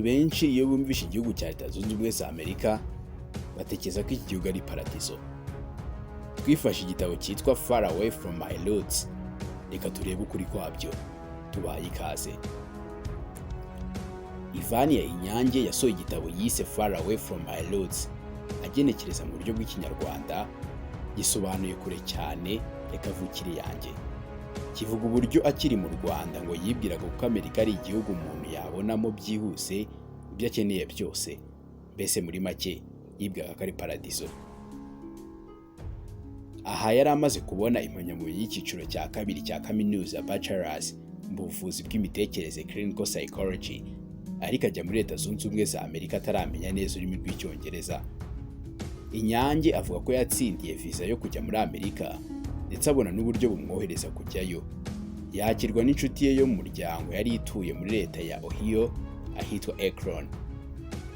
Abantu benshi iyo bumvishe igihugu cya Leta Zunze Ubumwe za Amerika batekereza ko iki gihugu ari paradizo. Twifashe igitabo cyitwa Far Away from My Roots, reka turebe ukuri kwabyo. Tubaye ikaze. Ivania Inyange yasohoye igitabo yise Far Away from My Roots, agenekereza mu buryo bw'Ikinyarwanda gisobanuye kure cyane ya kavukire yanjye. Kivuga uburyo akiri mu Rwanda ngo yibwiraga ko Amerika ari igihugu umuntu yabonamo byihuse ibyo akeneye byose, mbese muri make yibwiraga ko ari paradizo. Aha yari amaze kubona impamyabumenyi y'icyiciro cya kabiri cya kaminuza, bachelors mu buvuzi bw'imitekerereze, clinical psychology, ariko ajya muri Leta Zunze Ubumwe za Amerika ataramenya neza ururimi rw'Icyongereza. Inyange avuga ko yatsindiye viza yo kujya muri Amerika, ndetse abona n'uburyo bumwohereza kujyayo. Yakirwa n'inshuti ye yo mu muryango yari ituye muri leta ya Ohio ahitwa Akron.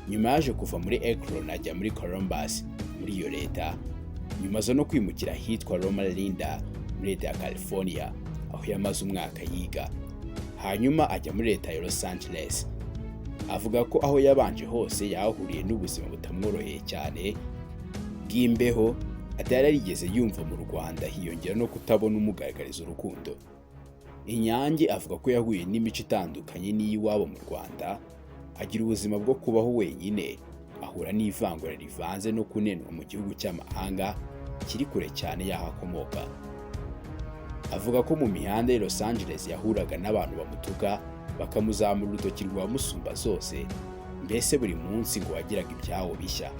Nyuma yaje kuva muri Akron ajya muri Columbus muri iyo leta, nyuma aza no kwimukira ahitwa Loma Linda muri leta ya California, aho yamaze umwaka yiga, hanyuma ajya muri leta ya Los Angeles. Avuga ko aho yabanje hose yahahuriye n'ubuzima butamworoheye cyane bw'imbeho atari yarigeze yumva mu Rwanda, hiyongera no kutabona umugaragariza urukundo. Inyange avuga ko yahuye n'imico itandukanye n'iy'iwabo mu Rwanda, agira ubuzima bwo kubaho wenyine, ahura n'ivangura rivanze no kunenwa mu gihugu cy'amahanga kiri kure cyane y'aho akomoka. Avuga ko mu mihanda ya Los Angeles yahuraga n'abantu bamutuka, bakamuzamura urutoki rwa musumba zose, mbese buri munsi ngo wagiraga ibyawo bishya.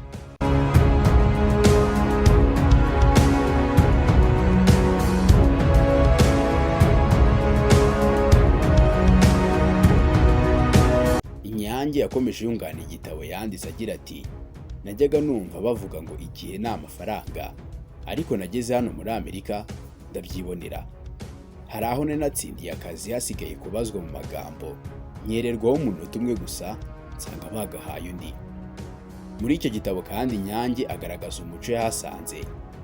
Inyange yakomeje yunganira igitabo yanditse agira ati: "Najyaga numva bavuga ngo igihe ni amafaranga, ariko nageze hano muri Amerika ndabyibonera. Hari aho nari natsindiye akazi, hasigaye kubazwa mu magambo, nyererwaho umunota umwe gusa nsanga bagahaye undi." Muri icyo gitabo kandi Nyange agaragaza umuco yahasanze,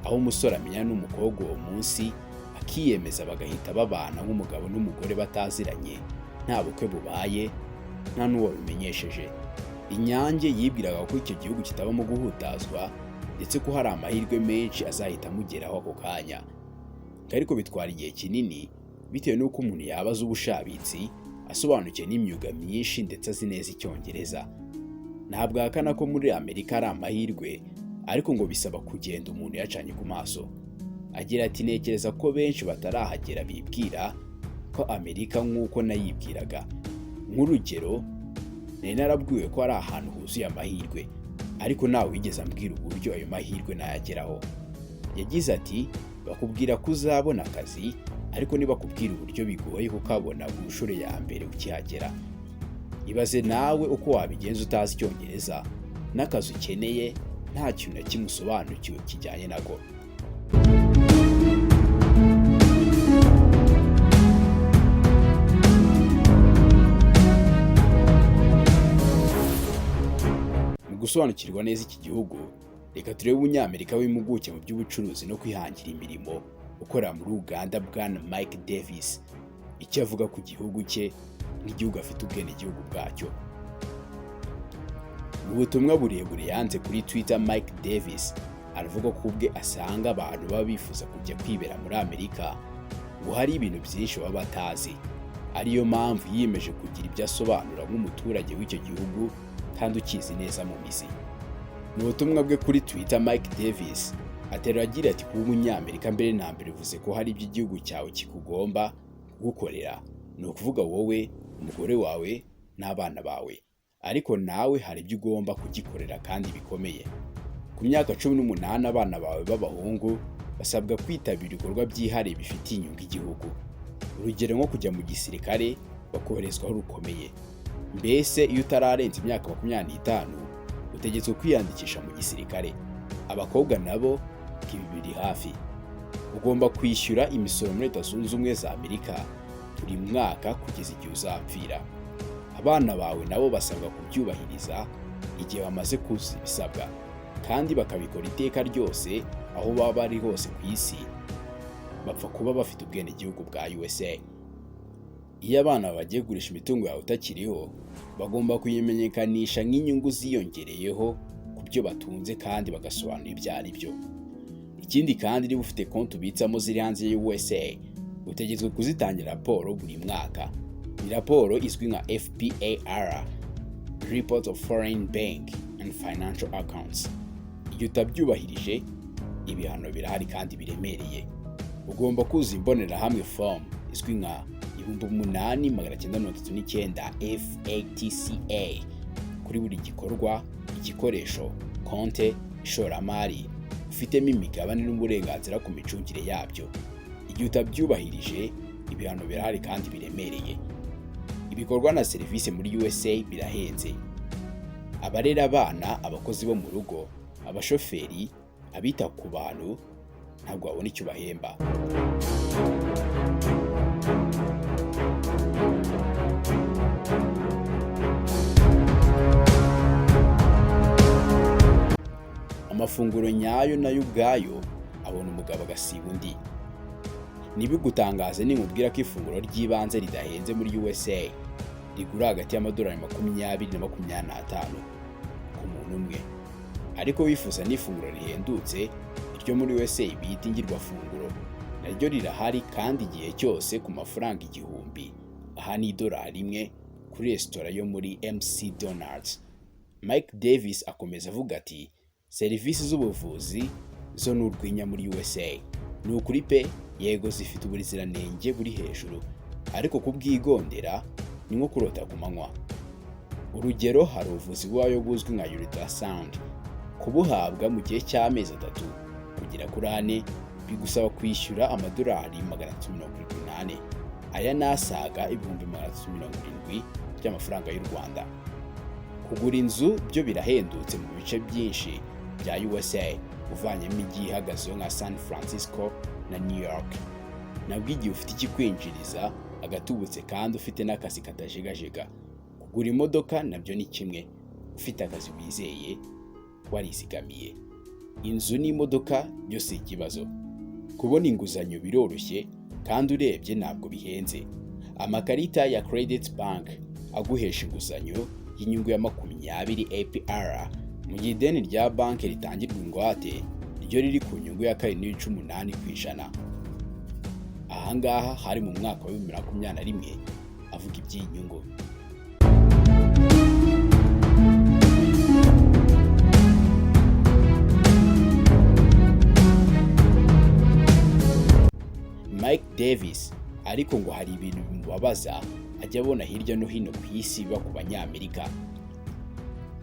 aho umusore amenya n'umukobwa uwo munsi akiyemeza, bagahita babana nk'umugabo n'umugore bataziranye, nta bukwe bubaye, nta n'uwo bimenyesheje. Inyange yibwiraga ko icyo gihugu kitabamo guhutazwa, ndetse ko hari amahirwe menshi azahita amugeraho ako kanya, ariko bitwara igihe kinini bitewe n'uko umuntu yaba azi ubushabitsi, asobanukiwe n'imyuga myinshi, ndetse azi neza Icyongereza. Ntabwo ahakana ko muri Amerika ari amahirwe, ariko ngo bisaba kugenda umuntu yacanye ku maso. Agira ati: "Ntekereza ko benshi batarahagera bibwira ko Amerika nk'uko nayibwiraga. Nk'urugero, nari narabwiwe ko ari ahantu huzuye amahirwe, ariko ntawe wigeze ambwira uburyo ayo mahirwe nayageraho." Yagize ati: "Bakubwira ko uzabona akazi, ariko ntibakubwira uburyo bigoye kukabona ku nshuro ya mbere ukihagera. Ibaze nawe uko wabigenza utazi Icyongereza n'akazi ukeneye nta kintu na kimwe usobanukiwe kijyanye nako." Mu gusobanukirwa neza iki gihugu, reka turebe umunyamerika w'impuguke mu by'ubucuruzi no kwihangira imirimo ukorera muri Uganda, bwana Mike Davis, icyo avuga ku gihugu cye nk'igihugu afite ubwenegihugu bwacyo. Mu butumwa burebure yanze kuri Twitter, Mike Davis aravuga ko ubwe asanga abantu baba bifuza kujya kwibera muri Amerika ngo hari ibintu byinshi baba batazi, ariyo mpamvu yiyemeje kugira ibyo asobanura nk'umuturage w'icyo gihugu kandi ukizi neza mu mizi. Mu butumwa bwe kuri Twitter, Mike Davis aterura agira ati: "Kuba umunyamerika mbere na mbere bivuze ko hari ibyo igihugu cyawe kikugomba kugukorera, ni ukuvuga wowe, umugore wawe n'abana bawe, ariko nawe hari ibyo ugomba kugikorera kandi bikomeye. Ku myaka 18 abana bawe b'abahungu basabwa kwitabira ibikorwa byihariye bifitiye inyungu igihugu, urugero nko kujya mu gisirikare, bakoherezwa aho rukomeye. Mbese iyo utararenza imyaka 25 utegetswe kwiyandikisha mu gisirikare. Abakobwa nabo ibi biri hafi. Ugomba kwishyura imisoro muri Leta Zunze Ubumwe za Amerika buri mwaka kugeza igihe uzapfira. Abana bawe nabo basabwa kubyubahiriza igihe bamaze kuzuza ibisabwa, kandi bakabikora iteka ryose aho baba bari hose ku isi, bapfa kuba bafite ubwenegihugu bwa USA." Iyo abana bagiye kugurisha imitungo yawe utakiriho, bagomba kuyimenyekanisha nk'inyungu ziyongereyeho ku byo batunze kandi bagasobanura ibyo ari byo. Ikindi kandi, niba ufite konti ubitsamo ziri hanze ya USA, utegetswe kuzitangira raporo buri mwaka. Ni raporo izwi nka FBAR, Report of Foreign Bank and Financial Accounts. Igihe utabyubahirije, ibihano birahari kandi biremereye. Ugomba kuzuza imbonerahamwe, form izwi nka 8939 FATCA, kuri buri gikorwa, igikoresho, konte, ishoramari ufitemo imigabane n'uburenganzira ku micungire yabyo. Igihe utabyubahirije, ibihano birahari kandi biremereye. Ibikorwa na serivisi muri USA birahenze. Abarera abana, abakozi bo mu rugo, abashoferi, abita ku bantu, ntabwo babona icyo bahemba. Amafunguro nyayo nayo ubwayo abona umugabo agasiba undi. Ntibigutangaze nimubwira ko ifunguro ry'ibanze ridahenze muri USA rigura hagati y'amadolari 20 na 25 ku muntu umwe. Ariko wifuza n'ifunguro rihendutse, iryo muri USA bita ingirwafunguro, naryo rirahari kandi igihe cyose ku mafaranga 1000, aha ni idolari 1, kuri resitora yo muri McDonald's. Mike Davis akomeza avuga ati: "Serivisi z'ubuvuzi zo ni urwenya muri USA, ni ukuri pe. Yego, zifite ubuziranenge buri hejuru, ariko kubwigondera ni nko kurota ku manywa. Urugero, hari ubuvuzi bubayo buzwi nka ultrasound. Kubuhabwa mu gihe cy'amezi 3 kugera kuri 4 bigusaba kwishyura amadolari 374, aya ni asaga 370,000 by'amafaranga y'u Rwanda. Kugura inzu byo birahendutse mu bice byinshi bya USA, uvanyemo imijyi ihagazeho nka San Francisco na New York. Nabwo igihe ufite ikikwinjiriza agatubutse kandi ufite n'akazi katajegajega. Kugura imodoka nabyo ni kimwe, ufite akazi wizeye, warizigamiye, inzu n'imodoka byose ikibazo. Kubona inguzanyo biroroshye kandi urebye ntabwo bihenze. Amakarita ya credit bank aguhesha inguzanyo y'inyungu ya 20 APR, mu gihe ideni rya banki ritangirwa ingwate ryo riri ku nyungu ya 2.8%." Ahangaha hari mu mwaka wa 2021 avuga iby'iyi nyungu. Mike Davis ariko ngo hari ibintu bimubabaza ajya abona hirya no hino ku isi biba ku Banyamerika.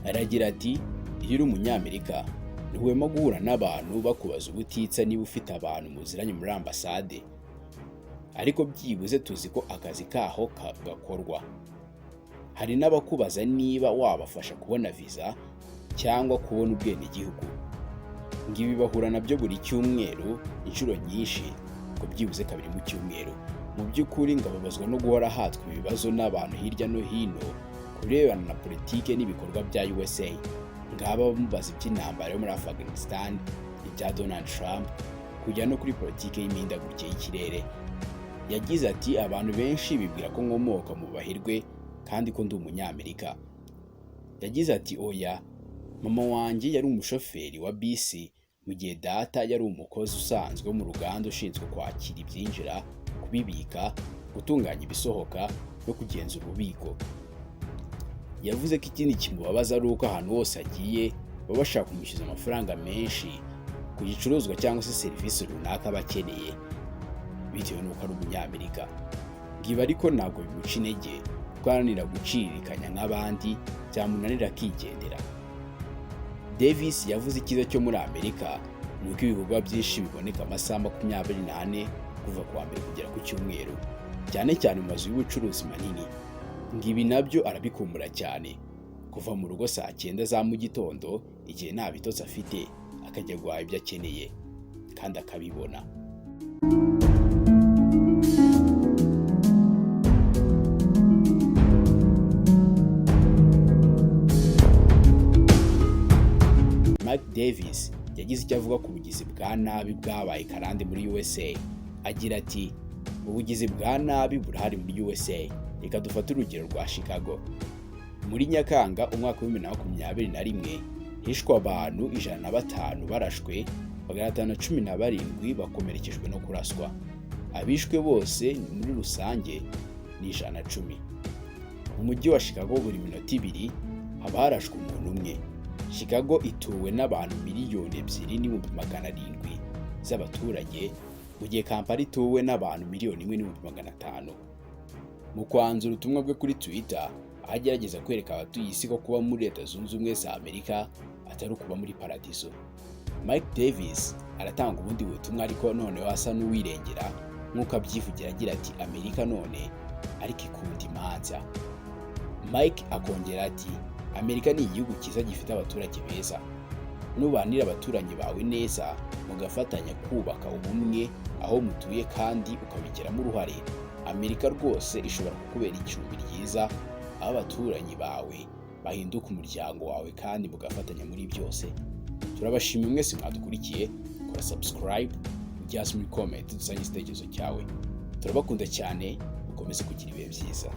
Aragira ati: "Iyo uri Umunyamerika ntuhwema guhura n'abantu bakubaza ubutitsa niba ufite abantu muziranye muri ambasade, ariko byibuze tuzi ko akazi kaho gakorwa. Hari n'abakubaza niba wabafasha kubona viza cyangwa kubona ubwenegihugu. Ngo ibi bahura nabyo buri cyumweru inshuro nyinshi, ngo byibuze kabiri mu cyumweru." Mu by'ukuri ngo ababazwa no guhora ahatwa ibibazo n'abantu hirya no hino ku birebana na politike n'ibikorwa bya USA. Ngaba bamubaza iby'intambara yo muri Afghanistan, ibya Donald Trump, kujya no kuri politike y'imihindagurikire y'ikirere. Yagize ati: "Abantu benshi bibwira ko nkomoka mu bahirwe kandi ko ndi Umunyamerika." Yagize ati: "Oya, mama wanjye yari umushoferi wa bisi, mu gihe data yari umukozi usanzwe wo mu ruganda ushinzwe kwakira ibyinjira, kubibika, gutunganya ibisohoka no kugenzura ububiko." Yavuze ko ikindi kimubabaza ari uko ahantu hose agiye baba bashaka kumwishyuza amafaranga menshi ku gicuruzwa cyangwa se serivisi runaka aba akeneye, bitewe n'uko ari Umunyamerika. Ngo ibi ariko ntabwo bimuca intege, kuko aharanira guciririkanya nk'abandi, byamunanira akigendera. Davis yavuze icyiza cyo muri Amerika ni uko ibikorwa byinshi biboneka amasaha 24, kuva ku wa mbere kugera ku cyumweru, cyane cyane mu mazu y'ubucuruzi manini. Ngo ibi nabyo arabikumbura cyane, kuva mu rugo saa 9 za mu gitondo igihe nta bitotsi afite, akajya guhaha ibyo akeneye kandi akabibona. Mike Davis yagize icyo avuga ku bugizi bwa nabi bwabaye karande muri USA, agira ati: Ubugizi bwa nabi burahari muri USA. Reka dufate urugero rwa Chicago. Muri Nyakanga umwaka wa 2021 hishwe abantu 105 barashwe, 517 bakomerekejwe no kuraswa. Abishwe bose muri rusange ni 110. Mu mujyi wa Chicago buri minota 2 haba harashwe umuntu umwe. Chicago ituwe n'abantu 2,700,000 z'abaturage, mu gihe Kampala ituwe n'abantu 1,500,000. Mu kwanzura ubutumwa bwe kuri Twitter, aho agerageza kwereka abatuye isi ko kuba muri Leta Zunze Ubumwe za Amerika atari ukuba muri paradizo, Mike Davis aratanga ubundi butumwa, ariko noneho asa n'uwirengera nk'uko abyivugira agira ati: "Amerika none ariko ikunda imanza." Mike akongera ati: "Amerika ni igihugu cyiza gifite abaturage beza. Nubanira abaturanyi bawe neza, mugafatanya kubaka ubumwe aho mutuye kandi ukabigiramo uruhare, Amerika rwose ishobora kukubera icumbi ryiza, aho abaturanyi bawe bahinduka umuryango wawe kandi mugafatanya muri byose." Turabashimiye mwese mwadukurikiye. Kora subscribe, ujye hasi muri comment dusange igitekerezo cyawe. Turabakunda cyane, mukomeze kugira ibihe byiza.